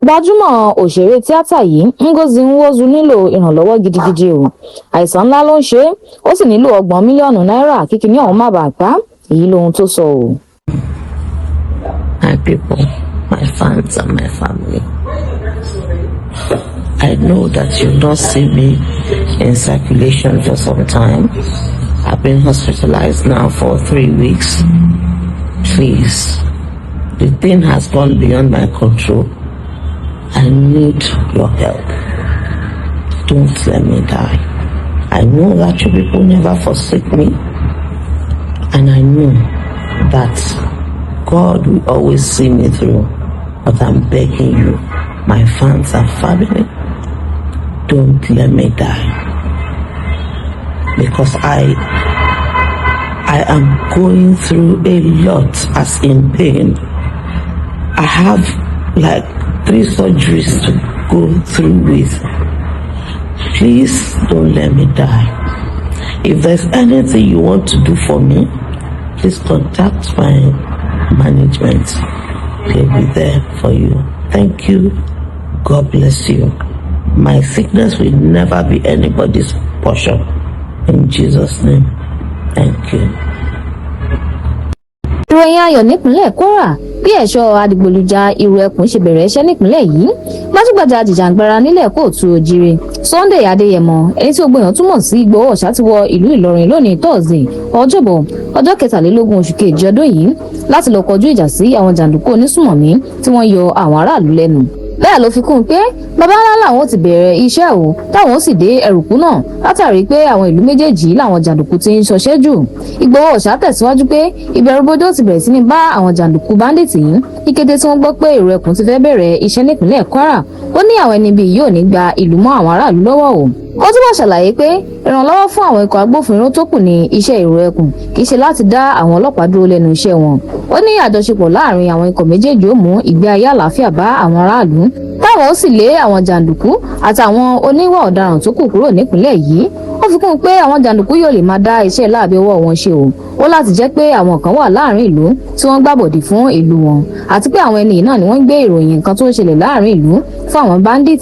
Gbajúmọ̀ òṣèré tíátà yìí, Ngozi Nwozu, nílò ìrànlọ́wọ́ gidigidi o. Àìsàn ńlá ló ń ṣe é, ó sì nílò 30 mílíọ̀nù náírà kí kinní ọ̀hún má bàa pa á. Èyí lohun tó sọ o. My people, my fans and my family. I know that you've not seen me in circulation for some time. I've been hospitalized now for 3 weeks. Please, the thing has gone beyond my control. I need your help. Don't let me die. I know that you people never forsake me. And I know that God will always see me through. But I'm begging you, my fans and family, don't let me die. Because I am going through a lot, as in pain. I have like three surgeries to go through with. Please don't let me die. If there's anything you want to do for me, please contact my management. They'll be there for you. Thank you. God bless you. My sickness will never be anybody's portion. In Jesus' name, thank you. Ìròyìn ayọ̀ nípínlẹ̀ Kwara bí ẹ̀ṣọ́ adigbolujà Ìrù Ẹkùn ṣe bẹ̀rẹ̀ iṣẹ́ nípínlẹ̀ yìí. Gbajúgbajà jìjàǹgbara nílẹ̀ káàárọ̀ oòjíire, Sunday Adéyẹmọ, ẹni tí gbogbo èèyàn túmọ̀ sí Ìgbòho Òòṣà, ti wọ ìlú Ìlọrin lónìí, Thursday, Ọjọ́bọ̀, ọjọ́ 23 oṣù kejì ọdún yìí, láti lọ kọjú ìjà sí àwọn jàǹdùkú onísùmọ̀mí tí wọ́n yọ àwọn aráàlú lẹ́nu. Bẹ́ẹ̀ ló fi kún un pé baba ńlá làwọn ti bẹ̀rẹ̀ iṣẹ́ o, táwọn ó sì dé ẹrùkú náà, látàrí pé àwọn ìlú méjèèjì làwọn jàǹdùkú ti ń ṣọṣẹ́ jù. Ìgbòho Òòṣà tẹ̀síwájú pé ìbẹ̀rùbojo ti bẹ̀rẹ̀ sí ní bá àwọn jàǹdùkú bandit yìí ní kété tí wọ́n gbọ́ pé Ìrù Ẹkùn ti fẹ́ bẹ̀rẹ̀ iṣẹ́ nípìnlẹ̀ Kwara. Ó ní àwọn ẹni bíi yóò ní gba ìlú mọ́ àwọn aráàlú lọ́wọ́ o. Ó túbọ̀ ṣàlàyé pé ìrànlọ́wọ́ fún àwọn ikọ̀ agbófinró tó kù ní iṣẹ́ Ìrù Ẹkùn, kì í ṣe láti dá àwọn ọlọ́pàá dúró lẹ́nu iṣẹ́ wọn. Ó ní àjọṣepọ̀ láàrin àwọn ikọ̀ méjèèjì ó mú ìgbé ayé àlàáfíà bá àwọn aráàlú, táwọn ó sì lé àwọn jàǹdùkú àtàwọn oníwà ọ̀daràn tó kù kúrò nípìnlẹ̀ yìí. Ó fi kún un pé àwọn jàǹdùkú yóò lè máa dá iṣẹ́ láabi ọwọ́ wọn ṣe o, ó láti jẹ́ pé àwọn kan wà láàrin ìlú tí wọ́n gbàbọ̀dì fún ìlú wọn, àti pé àwọn ẹni náà ni wọ́n ń gbé ìròyìn nǹkan tó ń ṣẹlẹ̀ láàrin ìlú fún àwọn bandit.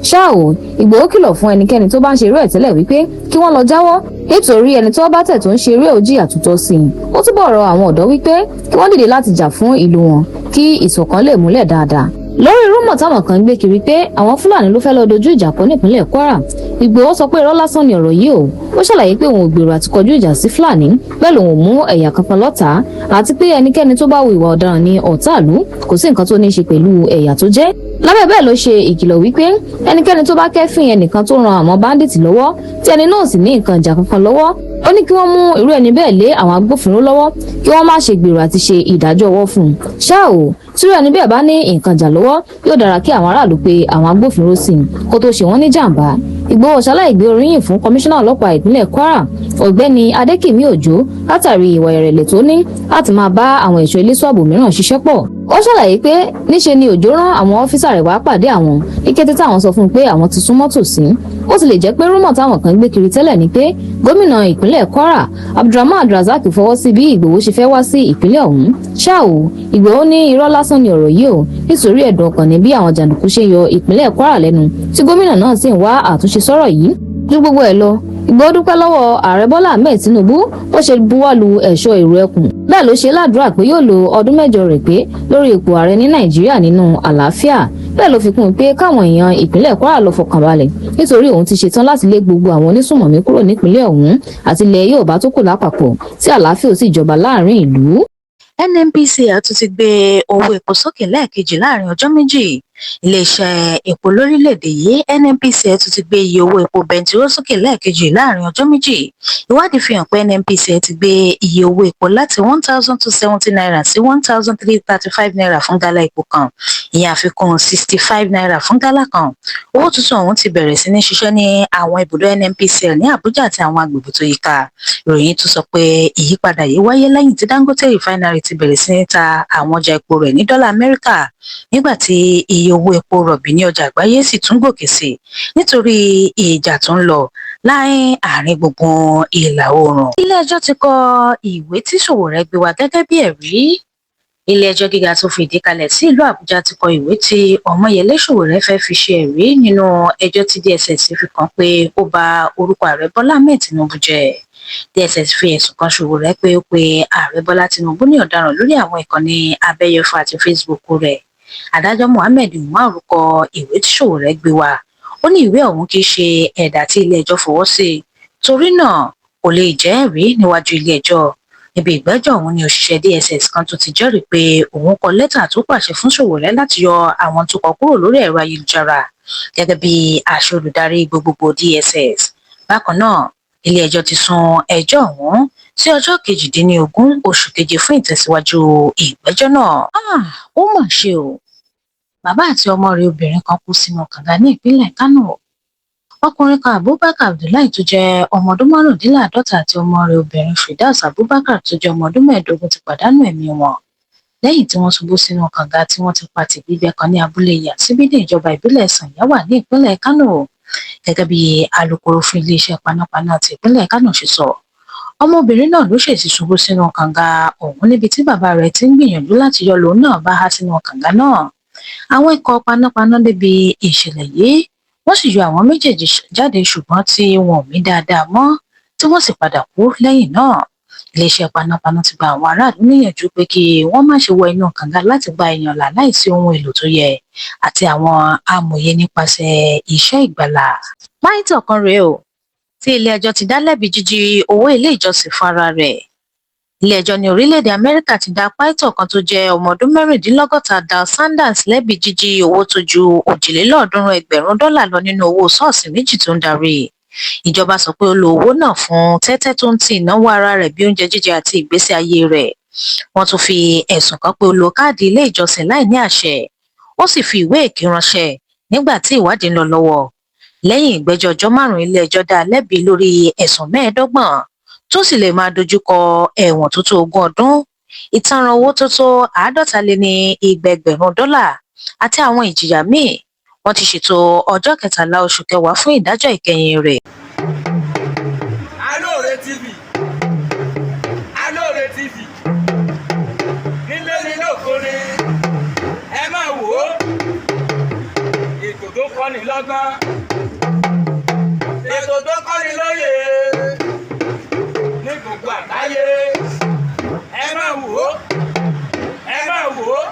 Ṣá o, Ìgbòho kìlọ̀ fún ẹnikẹ́ni tó bá ń ṣe irú ẹ̀ tẹ́lẹ̀ wípé kí wọ́n lọ jáwọ́, nítorí ẹni tó bá tẹ̀ tó ń ṣe eré ò jìyà tó tọ́ sí i. Ó túbọ̀ rọ àwọn ọ̀dọ́ wípé kí wọ́n dìde láti jà fún ìlú wọn kí ìṣọ̀kan lè múlẹ̀ dáadáa. Lórí rumour táwọn kan ń gbé kiri pé àwọn Fúlàní ló fẹ́ lọ dojú ìjà kọ nípínlẹ̀ Kwara, Ìgbòho sọ pé irọ́ lásán ni ọ̀rọ̀ yìí o. Ó ṣàlàyé pé òun ò gbèrò àti kọjú ìjà sí Fúlàní, bẹ́ẹ̀ lòun ò mú ẹ̀yà kankan lọ́tàá, àti pé ẹnikẹ́ni tó bá hu ìwà ọ̀daràn ní ọ̀tá ìlú, kò sí nǹkan tó ní í ṣe pẹ̀lú ẹ̀yà tó jẹ́. Lábẹ́ bẹ́ẹ̀ ló ṣe ìkìlọ̀ wípé ẹnikẹ́ni tó bá kẹ́fìn ẹnìkan tó ran àwọn bandit lọ́wọ́, tí ẹni náà sì ní nǹkan ìjà kankan lọ́wọ́, ó ní kí wọ́n mú irú ẹni bẹ́ẹ̀ lé àwọn agbófinró lọ́wọ́, kí wọ́n má ṣe gbèrò àti ṣe ìdájọ́ ọwọ́ fún un. Ṣá o, tí irú ẹni bẹ́ẹ̀ bá ní nǹkan ìjà lọ́wọ́, yóò dára kí àwọn aráàlú pe àwọn agbófinró sí i kó tó ṣe wọ́n ní jàǹbá. Ìgbòho ṣaláì gbé oríyìn fún kọmíṣánná ọlọ́pàá ìpínlẹ̀ Kwara, Ọ̀gbẹ́ni Adékìmí Òjó, látàrí ìwà ìrẹ̀lẹ̀ tó ní láti máa bá àwọn ẹ̀ṣọ́ elétò ààbò mìíràn ṣiṣẹ́ pọ̀. Ó ṣàlàyé pé níṣe ni Òjó rán àwọn ọ́físà rẹ̀ wá pàdé àwọn ní kété táwọn sọ fún un pé àwọn ti súnmọ́ tòsí. Ó sì lè jẹ́ pé rumour táwọn kan gbé kiri tẹ́lẹ̀ ni pé gómìnà ìpínlẹ̀ Kwara, Abdulrahman Abdulrazak, fọwọ́ sí bí Ìgbòho ṣe fẹ́ wá sí ìpínlẹ̀ ọ̀hún. Ṣá o, Ìgbòho ní irọ́ lásán ni ọ̀rọ̀ yìí o, nítorí ẹ̀dùn ọkàn ní bí àwọn jàǹdùkú ṣe yọ ìpínlẹ̀ Kwara lẹ́nu, tí gómìnà náà sì ń wá àtúnṣe sọ́rọ̀ yìí. Ju gbogbo ẹ̀ lọ, Ìgbòho dúpẹ́ lọ́wọ́ Ààrẹ Bọ́lá Ahmed Tinubu bó ṣe buwọ́ lu ẹ̀ṣọ́ Ìrù Ẹkùn. Bẹ́ẹ̀ ló ṣe ládùúrà pé yóò lo ọdún 8 rẹ̀ pé lórí ipò ààrẹ ní Nàìjíríà nínú àlàáfíà. Bẹ́ẹ̀ ló fi kún un pé káwọn èèyàn ìpínlẹ̀ Kwara lọ fọkàn balẹ̀, nítorí òun ti ṣetán láti lé gbogbo àwọn onísùnmọ̀mí kúrò nípìnlẹ̀ ọ̀hún àti ilẹ̀ Yorùbá tó kù lápapọ̀, tí àlàáfíà ó sì jọba láàrin ìlú. NNPCL tún ti gbé owó epo sókè lẹ́ẹ̀kejì láàrin ọjọ́ 2. Iléeṣẹ́ epo lórílẹ̀‐èdè yìí, NNPCL, tún ti gbé iye owó epo bẹntiró sókè lẹ́ẹ̀kejì láàrin ọjọ́ 2. Ìwádìí fi hàn pé NNPCL ti gbé iye owó epo láti ₦1,270 sí ₦1,335 fún gálà epo kan, ìyẹn àfikún ₦65 fún gálà kan. Owó tuntun ọ̀hún ti bẹ̀rẹ̀ sí ní ṣiṣẹ́ ní àwọn ibùdó NNPCL ní Àbújá àti àwọn agbègbè tó yíká. Ìròyìn tún sọ pé ìyípadà yìí wáyé lẹ́yìn tí Dangote Refinery ti bẹ̀rẹ̀ sí ní ta àwọn ọjà epo rẹ̀ ní dọ́là Amẹ́ríkà, nígbà tí iye owó epo rọ̀bì ní ọjà àgbáyé sì tún gòkè sí nítorí ìjà tó ń lọ láàrin àárín gbùngbùn Ìlà Oòrùn. Ilé-ẹjọ́ ti kọ ìwé tí Sowore gbé wá gẹ́gẹ́ bí ẹ̀rí. Ilé-ẹjọ́ gíga tó fìdí kalẹ̀ sí ìlú Àbújá ti kọ ìwé tí Ọmọyẹlé Sowore fẹ́ fi ṣe ẹ̀rí nínú ẹjọ́ tí DSS fi kàn pé ó ba orúkọ Ààrẹ Bọ́lá Ahmed Tinubu jẹ́. DSS fi ẹ̀sùn kan Sowore pé ó pe Ààrẹ Bọ́lá Tinubu ní ọ̀daràn lórí àwọn ìkànnì abẹ́yẹfò àti Facebook rẹ̀. Adájọ́ Mohammed Umar kọ ìwé tí Sowore gbé wá. Ó ní ìwé ọ̀hún kì í ṣe ẹ̀dà tí ilé-ẹjọ́ fọwọ́ sí, torí náà kò lè jẹ́ ẹ̀rí níwájú ilé-ẹjọ́. Níbi ìgbẹ́jọ́ ọ̀hún ni òṣìṣẹ́ DSS kan tó ti jẹ́rìí pé òun kọ lẹ́tà tó pàṣẹ fún Sowore láti yọ àwọn tó kọ kúrò lórí ẹ̀rọ ayélujára gẹ́gẹ́ bí àṣẹ olùdarí gbogbogbò DSS. Bákan náà, ilé-ẹjọ́ ti sún ẹjọ́ ọ̀hún sí ọjọ́ 18 oṣù keje fún ìtẹ̀síwájú ìgbẹ́jọ́ náà. Ó mà ṣe o, bàbá àti ọmọ rẹ̀ obìnrin kan kú sínú kànga ní ìpínlẹ̀ Kánò. Ọkùnrin kan, Abubakar Abdullahi, tó jẹ́ ọmọ ọdún 55, àti ọmọ rẹ̀ obìnrin Firdaus Abubakar, tó jẹ́ ọmọ ọdún 15, ti pàdánù ẹ̀mí wọn lẹ́yìn tí wọ́n ṣubú sínú kànga tí wọ́n ti pa tì gbígbẹ kan ní abúlé Yasibide, ìjọba ìbílẹ̀ Tsanyawa ní ìpínlẹ̀ Kánò. Gẹ́gẹ́ bí alūkkóró fún iléeṣẹ́ panápaná ti ìpínlẹ̀ Kánò ṣe sọ, ọmọbìnrin náà ló ṣèṣì ṣubú sínú kànga ọ̀hún níbi tí bàbá rẹ̀ ti ń gbìyànjú láti yọ lòun náà bá há sínú kànga náà. Àwọn ikọ̀ panápaná débi ìṣẹ̀lẹ̀ yìí, wọ́n sì yọ àwọn méjèèjì jáde, ṣùgbọ́n tí wọn ò mí dáadáa mọ́, tí wọ́n sì padà kú lẹ́yìn náà. Iléeṣẹ́ panápaná ti gba àwọn aráàlú níyànjú pé kí wọ́n má ṣe wọ inú kànga láti gba èèyàn là láìsí ohun èlò tó yẹ àti àwọn amòye nípasẹ̀ iṣẹ́ ìgbàlà. Pásítọ̀ kan rèé o tí ilé-ẹjọ́ ti dá lẹ́bi jíjí owó ilé ìjọsìn fún ara rẹ̀. Ilé-ẹjọ́ ní orílẹ̀-èdè Amẹ́ríkà ti dá pásítọ̀ kan tó jẹ́ ọmọ ọdún 36, Dal Sanders, lẹ́bi jíjí owó tó ju 323 ẹgbẹ̀rún dọ́là lọ nínú owó ṣọ́ọ̀ṣì méjì tó ń darí. Ìjọba sọ pé ó lo owó náà fún tẹ́tẹ́ tó ń ti ìnáwó ara rẹ̀ bí oúnjẹ jíjẹ àti ìgbésí ayé rẹ̀. Wọ́n tún fi ẹ̀sùn kàn pé ó lo káàdì ilé ìjọsìn láì ní àṣẹ, ó sì fi ìwé èké ránṣẹ́ nígbà tí ìwádìí ń lọ lọ́wọ́. Lẹ́yìn ìgbẹ́jọ́ ọjọ́ 5, ilé-ẹjọ́ dá a lẹ́bi lórí ẹ̀sùn 25, tó sì lè máa dojúkọ ẹ̀wọ̀n tó tó 20 ọdún, ìtanràn owó tó tó 250 ẹgbẹ̀rún dọ́là àti àwọn ìjìyà míì. Wọ́n ti ṣètò ọjọ́ 13 oṣù kẹwàá fún ìdájọ́ ìkẹyìn rẹ̀. Alóore TV, Alóore TV, nílé ní lóko ni ẹ máa wò ó. Ètò tó kọ́ni lọ́gbọ́n, ètò tó kọ́ni lóye ní gbogbo àgbáyé, ẹ máa wò ó, ẹ máa wò ó.